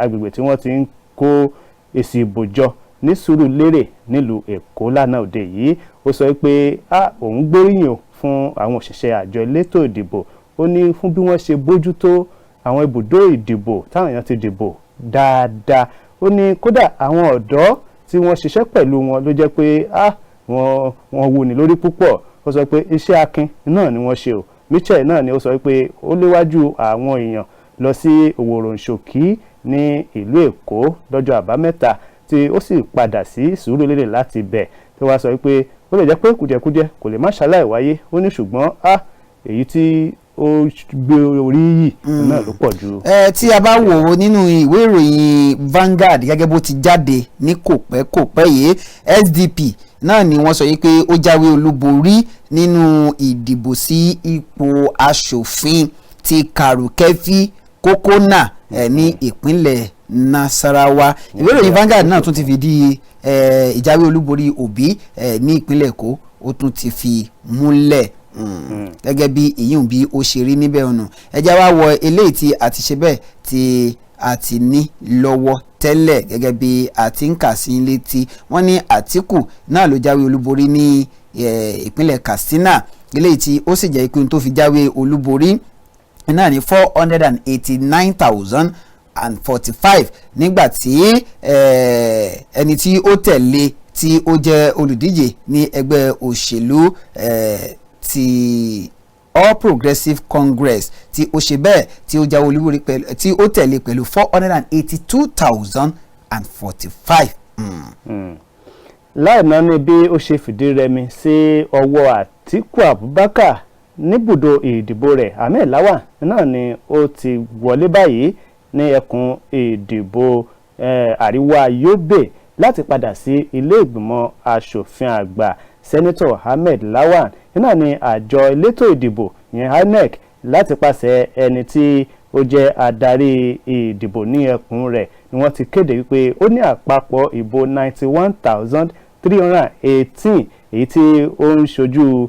agbègbè tí wọ́n ti ń kó èsì ìbò jọ ní Sùúrùlérè nílùú Èkó lánàá òde yìí. Ó sọ pé òun gbóríyìn o fún àwọn òṣìṣẹ́ àjọ elétò ìdìbò, ó ní fún bí wọ́n ṣe bójútó àwọn ibùdó ìdìbò táwọn èèyàn ti dìbò dáadáa. Ó ní kódà àwọn ọ̀dọ́ tí wọ́n ṣiṣẹ́ pẹ̀lú wọn ló jẹ́ pé wọ́n wúni lórí púpọ̀. Ó sọ pé iṣẹ́ akin náà ni wọ́n ṣe o. Mitchell náà ni ó sọ pé ó léwájú àwọn èèyàn lọ sí Òwòròǹṣòkí ní ìlú Èkó lọ́jọ́ Àbámẹ́ta, tí ó sì padà sí Sùúrùlérè láti bẹ̀, tó wá sọ pé ó lè jẹ́ pé kùdìẹ̀kudiẹ kò lè má ṣaláì wáyé, ó ní ṣùgbọ́n èyí tí ó gbé orí yìí náà ló pọ̀ jù. Ẹ tí a bá wò ó nínú ìwé ìròyìn Vanguard gẹ́gẹ́ bó ti jáde ní kò pẹ́ kò pẹ́ yìí, SDP náà ni wọ́n sọ yìí pé ó jáwé olúborí nínú ìdìbò sí ipò aṣòfin ti Karu-Keffi Kokona ní ìpínlẹ̀ Nasarawa. Ìwé ìròyìn Vanguard náà tún ti fìdí ìjáwé olúborí Obi ní ìpínlẹ̀ Èkó, ó tún ti fi múlẹ̀ gẹ́gẹ́ bí ìyún bí ó ṣe rí níbẹ̀. Ọ̀nà ẹjẹ́ wá wọ eléyìí tí a ti ṣe bẹ́ẹ̀ tí a ti ní lọ́wọ́ tẹ́lẹ̀, gẹ́gẹ́ bí a ti ń kà sí létí. Wọ́n ní Àtíkù náà ló jáwé olúborí ní ìpínlẹ̀ Katsina, eléyìí tí ó sì jẹ́ ìpinnu tó fi jáwé olúborí náà ní 489,045, nígbà tí ẹni tí ó tẹ̀lé, tí ó jẹ́ olùdíje ní ẹgbẹ́ òṣèlú ti All Progressives Congress, tí ó ṣe bẹ́ẹ̀ tí ó jáwé olúborí pẹ̀lú, tí ó tẹ̀lé pẹ̀lú 482,045. Láì náà bí ó ṣe fìdí rẹmi sí ọwọ́ Àtíkù Abubakar níbùdó ìdìbò rẹ̀, Ahmed Lawan náà ni ó ti wọlé báyìí ní ẹkùn ìdìbò Àríwá Yobe láti padà sí ilé ìgbìmọ̀ asòfin àgbà. Sẹ́nitọ̀ Ahmed Lawan náà ni àjọ elétò ìdìbò ìyẹn INEC, láti pàṣẹ ẹni tí ó jẹ́ adarí ìdìbò ní ẹkùn rẹ̀, ni wọ́n ti kéde wípé ó ní àpapọ̀ ìbò 91,318, èyí tí ó ń ṣojú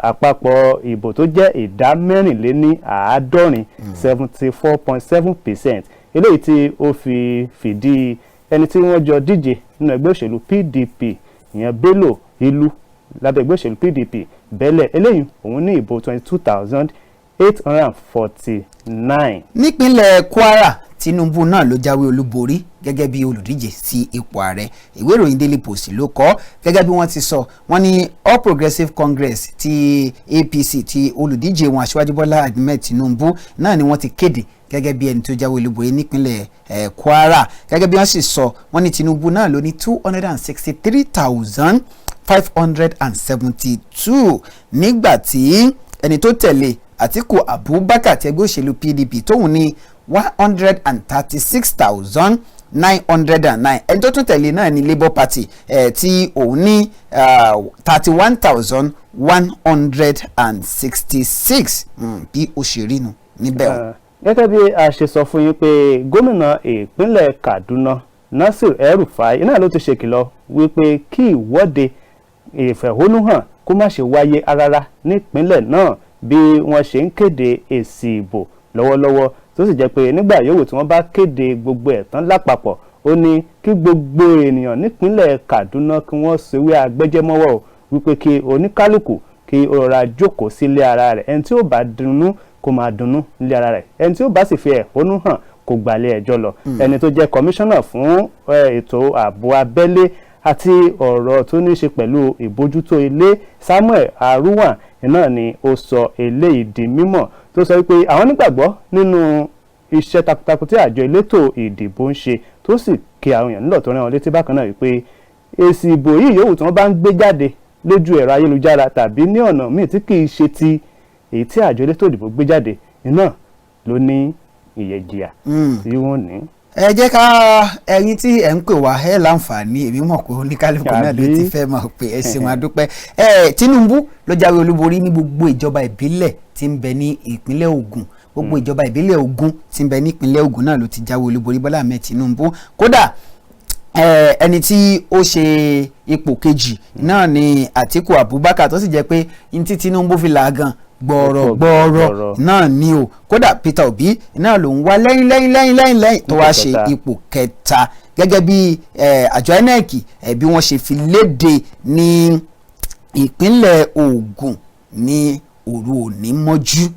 àpapọ̀ ìbò tó jẹ́ ìdá 74, 74.7%, eléyìí tí ó fi fìdí ẹni tí wọ́n jọ díje nínú ẹgbẹ́ òṣèlú PDP, ìyẹn Bello Ìlú lábẹ́ ẹgbẹ́ òṣèlú PDP bẹ́lẹ̀. Eléyìí òun ní ìbò 22,849. Nípínlẹ̀ Kwara, Tinubu náà ló jáwé olúborí gẹ́gẹ́ bí olùdíje sí ipò ààrẹ. Ìwé ìròyìn Daily Post ló kọ. Gẹ́gẹ́ bí wọ́n ti sọ, wọ́n ní All Progressives Congress ti APC, ti olùdíje wọn Aṣíwájú Bọ́lá Ahmed Tinubu náà ni wọ́n ti kéde gẹ́gẹ́ bí ẹni tó jáwé olúborí nípínlẹ̀ Kwara. Gẹ́gẹ́ bí wọ́n sì sọ, wọ́n ní Tinubu náà ló ní 263,572, nígbà tí ẹni tó tẹ̀lé, Àtíkù Abubakar ti ẹgbẹ́ òṣèlú PDP, tóun ní 136,909. Ẹni tó tún tẹ̀lé náà ní Labour Party tí òun ní 31,166. Bí ó ṣe rí nu níbẹ̀ o. Gẹ́gẹ́ bí a ṣe sọ fún yín pé gómìnà ìpínlẹ̀ Kaduna, Nasir El-Rufai, iná ló ti ṣèkìlọ̀ wípé kí ìwọ́de ìfẹ̀hónúhàn kó má ṣe wáyé rárá nípínlẹ̀ náà bí wọ́n ṣe ń kéde èsì ìbò lọ́wọ́lọ́wọ́, tó sì jẹ́ pé nígbà yòówù tí wọ́n bá kéde gbogbo ẹ̀ tán lápapọ̀, ó ní kí gbogbo ènìyàn nípínlẹ̀ Kaduna kí wọ́n ṣèwé agbẹ́jẹ́mọ́wọ́ o, wípé kí oníkálukú kí ó rọra jókòó sílé ara rẹ̀, ẹni tí ó bá dunnú kó máa dunnú nílé ara rẹ̀, ẹni tí ó bá sì fi ẹ̀hónú hàn kó gbalẹ̀ ẹjọ́ lọ. Ẹni tó jẹ́ kọmíṣánná fún ètò ààbò abẹ́lé àti ọ̀rọ̀ tó ní í ṣe pẹ̀lú ìbójútó ilé, Samuel Aruwan, náà ni ó sọ eléyìí di mímọ̀, tó sọ wípé àwọn nígbàgbọ́ nínú iṣẹ́ takuntakun tí àjọ elétò ìdìbò ń ṣe, tó sì kí àwọn èèyàn nílò tó rán wọn létí bákan náà wípé èsì ìbò yìí yòówù tí wọ́n bá ń gbé jáde lójú ẹ̀rọ ayélujára tàbí ní ọ̀nà míì tí kì í ṣe ti èyí tí àjọ elétò ìdìbò gbé jáde, iná ló ní ìyẹ̀jìyà tí wọ́n ní. Ẹ jẹ́ ká ẹ̀yin tí ẹ̀ ń pè wá ẹ láǹfààní. Èmi mọ̀ pé oníkálukú náà ló ti fẹ́ mọ̀ pé ẹ ṣeun, adúpẹ́. Ẹ Tinubu ló jáwé olúborí ní gbogbo ìjọba ìbílẹ̀ tí ń bẹ ní ìpínlẹ̀ Ògùn. Gbogbo ìjọba ìbílẹ̀ 20 tí ń bẹ nípínlẹ̀ Ògùn náà ló ti jáwé olúborí Bọ́lá Ahmed Tinubu. Kódà ẹni tí ó ṣe ipò kejì náà ni Àtíkù Abubakar, tó sì jẹ́ pé ní tí Tinubu fi làágàn gbọ̀ọ̀rọ̀ gbọ̀ọ̀rọ̀ náà ni o. Kódà Peter Obi náà ló ń wá lẹ́yìn lẹ́yìn lẹ́yìn lẹ́yìn lẹ́yìn tó wá ṣe ipò kẹta, gẹ́gẹ́ bí àjọ INEC bí wọ́n ṣe fi léde ní ìpínlẹ̀ Ògùn ní òru òní mọ́jú.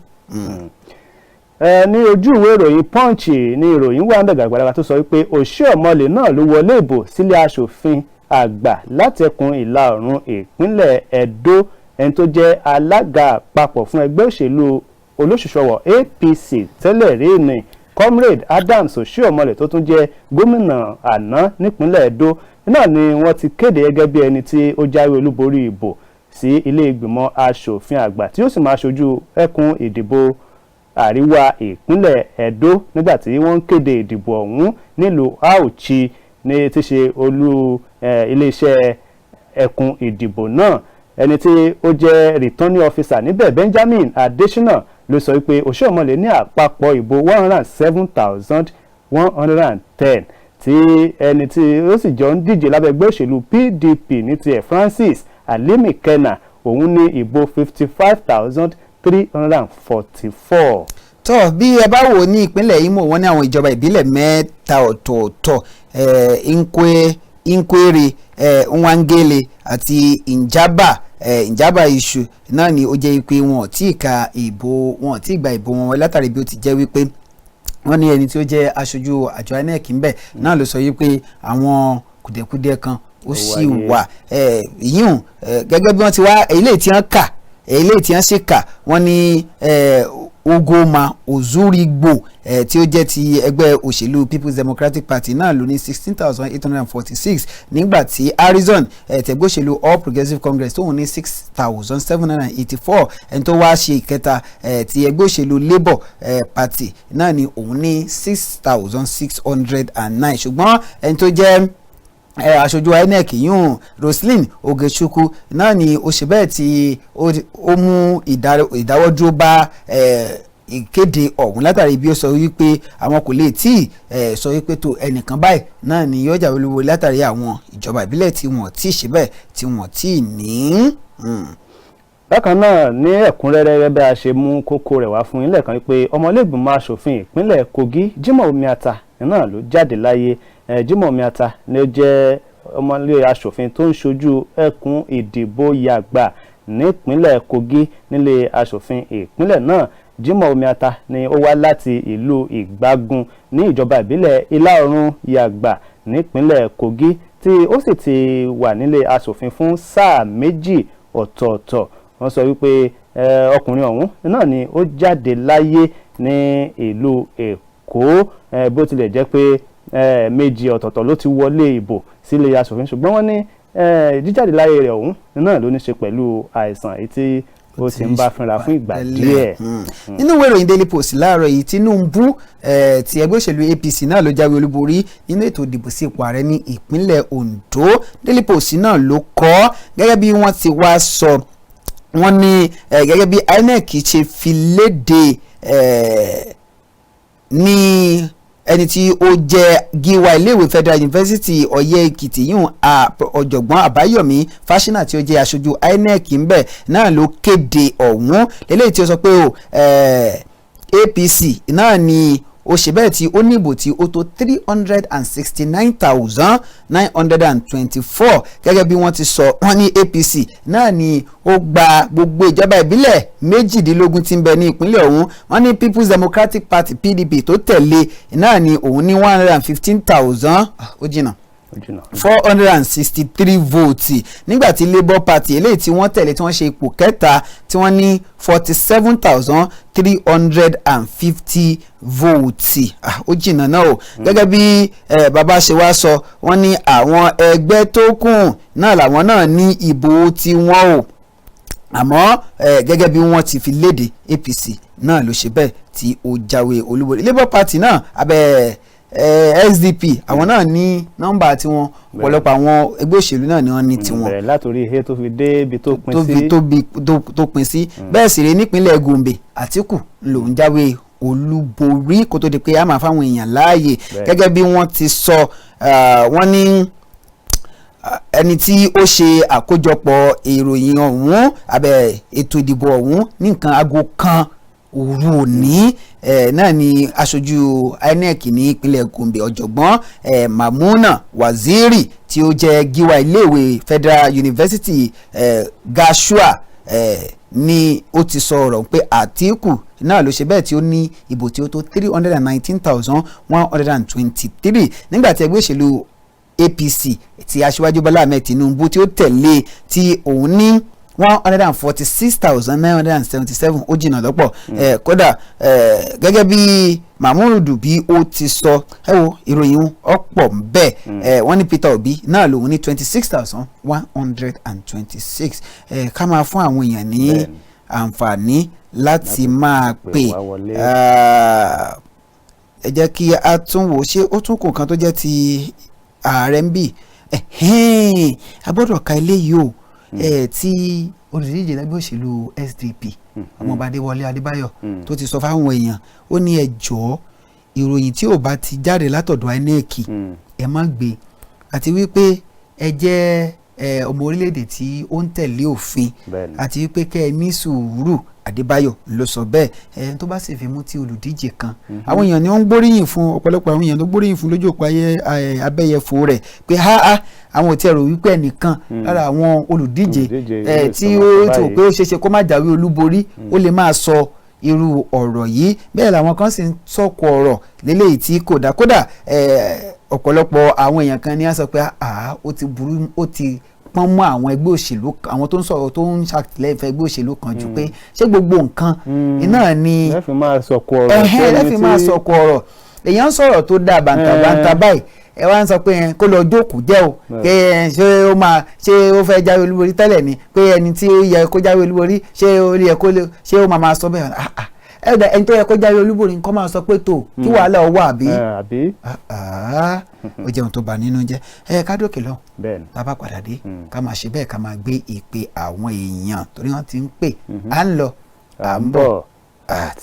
Ní ojú ìwé ìròyìn Punch ní ìròyìn wà ń bẹ̀ gbàgbàgbà tó sọ wípé Oshiomhole náà ló wọlé ìbò sílé aṣòfin àgbà láti ẹkùn ìlà oòrùn ìpínlẹ̀ Ẹdó. Ẹni tó jẹ́ alága àpapọ̀ fún ẹgbẹ́ òṣèlú olóṣùṣọwọ̀ APC tẹ́lẹ̀ rí ni Comrade Adams Oshiomhole, tó tún jẹ́ gómìnà àná nípínlẹ̀ Ẹdó náà ni wọ́n ti kéde gẹ́gẹ́ bí ẹni tí ó jáwé olúborí ìbò sí ilé ìgbìmọ̀ aṣòfin àgbà, tí ó sì máa ṣojú ẹkùn ìdìbò àríwá ìpínlẹ̀ Ẹdó, nígbà tí wọ́n ń kéde ìdìbò ọ̀hún nílùú Auchi, ní tí ṣe olú iléeṣẹ́ ẹkùn ìdìbò náà. Ẹni tí ó jẹ́ returning officer níbẹ̀, Benjamin Adesina, ló sọ wípé Oshiomhole ní àpapọ̀ ìbò 107,110, tí ẹni tí ó sì jọ ń díje lábẹ́ ẹgbẹ́ òṣèlú PDP ní tiẹ̀, Francis Alimikhena, òun ní ìbò 55,344. Tó bí ẹ bá wò ní ìpínlẹ̀ Imo, wọ́n ní àwọn ìjọba ìbílẹ̀ mẹ́ta ọ̀tọ̀ọ̀tọ̀, Nkwerre, Nwangele àti Njaba Isu náà ni ó jẹ́ pé wọn ò tí ì ka ìbò, wọn ò tí ì gba ìbò wọn, látàrí bí ó ti jẹ́ wípé wọ́n ní ẹni tí ó jẹ́ aṣojú àjọ INEC ńbẹ̀ náà ló sọ wípé àwọn kùdẹ̀kùdẹ̀ kan ó sì wà ìyíhùn. Gẹ́gẹ́ bí wọ́n ti wá eléyìí tí wọ́n kà, eléyìí tí wọ́n sì kà, wọ́n ní Ugoma Ozurigbo, tí ó jẹ́ ti ẹgbẹ́ òṣèlú People's Democratic Party náà ló ní 16,846, nígbà tí Harrison, tẹ̀gbẹ́ òṣèlú All Progressives Congress, tóun ní 6,784. Ẹni tó wá ṣe ìkẹta, ti ẹgbẹ́ òṣèlú Labour Party náà ni òun ní 6,609. Ṣùgbọ́n ẹni tó jẹ́ aṣojú INEC yún, Roslyn Ogechukwu, náà ni ó ṣe bẹ́ẹ̀ tí ó mú ìdáwọ́dúró bá ìkéde ọ̀hún, látàrí bí ó sọ wípé àwọn kò lè tí ì sọ wípé tó ẹnìkan báyìí náà ni yóò jáwé olúborí, látàrí àwọn ìjọba ìbílẹ̀ tí wọ́n ti ṣe bẹ́ẹ̀ tí wọ́n ti ní. Bákan náà, ní ẹ̀kúnrẹ́rẹ́ bí a ṣe mú kókó rẹ̀ wá fún yín lẹ́ẹ̀kan pé ọmọlẹ́gbìmọ̀ aṣòfin ìpínlẹ̀ Kogi, Jimoh Omiata, náà ló jáde láyé. Jimoh Omiata ni ó jẹ́ ọmọlé aṣòfin tó ń ṣojú ẹkùn ìdìbò Yàgbà nípínlẹ̀ Kogi nílé aṣòfin ìpínlẹ̀ náà. Jimoh Omiata ni ó wá láti ìlú Ìgbágun ní ìjọba ìbílẹ̀ Ìlà Oòrùn Yàgbà nípínlẹ̀ Kogi, tí ó sì ti wà nílé aṣòfin fún sáà méjì ọ̀tọ̀ọ̀tọ̀. Wọ́n sọ wípé ọkùnrin ọ̀hún náà ni ó jáde láyé ní ìlú Èkó. Bó tilẹ̀ jẹ́ pé méjì ọ̀tọ̀ọ̀tọ̀ ló ti wọlé ìbò sílé aṣòfin, ṣùgbọ́n wọ́n ní jíjáde láyé rẹ̀ ọ̀hún náà ló ní ṣe pẹ̀lú àìsàn èyí tí ó ti ń bá fínra fún ìgbà díẹ̀. Nínú ìwé ìròyìn Daily Post láàárọ̀ yìí, Tinubu ti ẹgbẹ́ òṣèlú APC náà ló jáwé olúborí nínú ètò ìdìbò sí ipò ààrẹ ní ìpínlẹ̀ Ondo. Daily Post náà ló kọ. Gẹ́gẹ́ bí wọ́n ti wá sọ, wọ́n ní gẹ́gẹ́ bí INEC ṣe fi léde, ní ẹni tí ó jẹ́ gíwá iléèwé Federal University Ọ̀yẹ́ Èkìtì yìí, ọ̀jọ̀gbọ́n Àbáyọ̀mí Fáṣínà, tí ó jẹ́ aṣojú INEC ńbẹ̀ náà ló kéde ọ̀hún lélẹ́yìí tí ó sọ pé o APC náà ni ó ṣe bẹ́ẹ̀ tí ó ní ìbò tí ó tó 369,924. Gẹ́gẹ́ bí wọ́n ti sọ, wọ́n ní APC náà ni ó gba gbogbo ìjọba ìbílẹ̀ 18 tí ń bẹ ní ìpínlẹ̀ ọ̀hún. Wọ́n ní People's Democratic Party, PDP, tó tẹ̀lé náà ni òun ní 115,000, ó jìnnà, 463 votes, nígbà tí Labour Party, eléyìí tí wọ́n tẹ̀lé, tí wọ́n ṣe ipò kẹta, tí wọ́n ní 47,350 votes. Ó jìnnà náà o. Gẹ́gẹ́ bí bàbá ṣe wá sọ, wọ́n ní àwọn ẹgbẹ́ tó kù náà làwọn náà ní ìbò tiwọn o, àmọ́ gẹ́gẹ́ bí wọ́n ti fi léde, APC náà ló ṣe bẹ́ẹ̀ tí ó jáwé olúborí. Labour Party náà abẹ́ SDP, àwọn náà ní nọ́mbà tiwọn. Ọ̀pọ̀lọpọ̀ àwọn ẹgbẹ́ òṣèlú náà ni wọ́n ní tiwọn. Bẹ̀rẹ̀ látòrí ihe tó fi dé ibi tó pin sí. Tó pin sí. Bẹ́ẹ̀ sì rèé, nípínlẹ̀ Gombe, Àtíkù lòún jáwé Olúborí, kó tó di pé a máa fáwọn èèyàn láàyè. Gẹ́gẹ́ bí wọ́n ti sọ, wọ́n ní ẹni tí ó ṣe àkójọpọ̀ ìròyìn ọ̀hún abẹ́ ètò ìdìbò ọ̀hún ní nǹkan aago 1 òru òní náà ni aṣojú INEC ní ìpínlẹ̀ Gombe, ọ̀jọ̀gbọ́n Mamuna Waziri, tí ó jẹ́ gíwá iléèwé Federal University Gashua, ni ó ti sọ ọ̀rọ̀ pé Àtíkù náà ló ṣe bẹ́ẹ̀ tí ó ní ìbò tí ó tó 319,123, nígbà tí ẹgbẹ́ òṣèlú APC ti Aṣíwájú Bọ́lá Ahmed Tinubu tí ó tẹ̀lé, tí òun ní 146,977. Ó jìnnà lọ́pọ̀. Kódà, gẹ́gẹ́ bí Mahmood bí ó ti sọ, ẹ wo ìròyìn ọ̀pọ̀ bẹ́ẹ̀. Wọ́n ní Peter Obi náà lòun ní 26,126. Ká máa fún àwọn èèyàn ní àǹfààní láti máa pè. Ẹ jẹ́ kí a tún wò, ṣé ó tún kù kan tó jẹ́ ti ààrẹ ń bì? A gbọ́dọ̀ ka eléyìí o, tí olùdíje lẹ́gbẹ́ òṣèlú SDP, Ọmọọba Adéwọlé Adébáyọ̀, tó ti sọ fáwọn èèyàn. Ó ní, ẹ jọ̀ọ́, ìròyìn tí ò bá ti jáde látọ̀dọ̀ INEC, ẹ má gbé, àti wípé ẹ jẹ́ ọmọ orílẹ̀-èdè tí ó ń tẹ̀lé òfin, àti wípé kẹ́ ẹ ní sùúrù. Adébáyọ̀ ló sọ bẹ́ẹ̀. Ẹ tó bá sì fi mú tí olùdíje kan, àwọn èèyàn ni wọ́n ń gbóríyìn fún. Ọ̀pọ̀lọpọ̀ àwọn èèyàn ló gbóríyìn fún lójú òpó ayé abẹ́yẹfò rẹ̀ pé ha ha, àwọn ò tiẹ̀ rò wípé ẹnìkan lára àwọn olùdíje tí ó ti rò pé ó ṣeéṣe kó má jáwé olúborí, ó lè máa sọ irú ọ̀rọ̀ yìí. Bẹ́ẹ̀ làwọn kan sì ń sọ̀kò ọ̀rọ̀ lélẹ́yìí tí kò dá. Kódà, ọ̀pọ̀lọpọ̀ àwọn èèyàn kan ní á sọ pé ó ti burú, ó ti pọ́n mọ́ àwọn ẹgbẹ́ òṣèlú, àwọn tó ń sọ̀rọ̀, tó ń ṣàtìlẹ́yìn fẹ́ ẹgbẹ́ òṣèlú kan jù, pé ṣé gbogbo nǹkan iná ni lẹ́fì máa sọ̀kò ọ̀rọ̀? Lẹ́fì máa sọ̀kò ọ̀rọ̀. Èèyàn ń sọ̀rọ̀ tó dáa bàǹtàbàǹtà báyìí, ẹ wá ń sọ pé kó lọ jókòó jẹ́ o, pé ṣé ó máa ṣé ó fẹ́ jáwé olúborí tẹ́lẹ̀ ni, pé ẹni tí ó yẹ kó jáwé olúborí, ṣé ó yẹ kó lè ṣé ó máa sọ bẹ́ẹ̀? Ẹni tó yẹ kó jáwé olúborí nǹkan máa sọ pé tó kí wàhálà ó wà, àbí? Ó jẹun tó bà nínú jẹ́. Ẹ ká dókè lọ, tá a bá padà dé, ká máa ṣe bẹ́ẹ̀, ká máa gbé ìpè àwọn èèyàn, torí wọ́n ti ń pè. À ń lọ, à ń bọ̀ àti.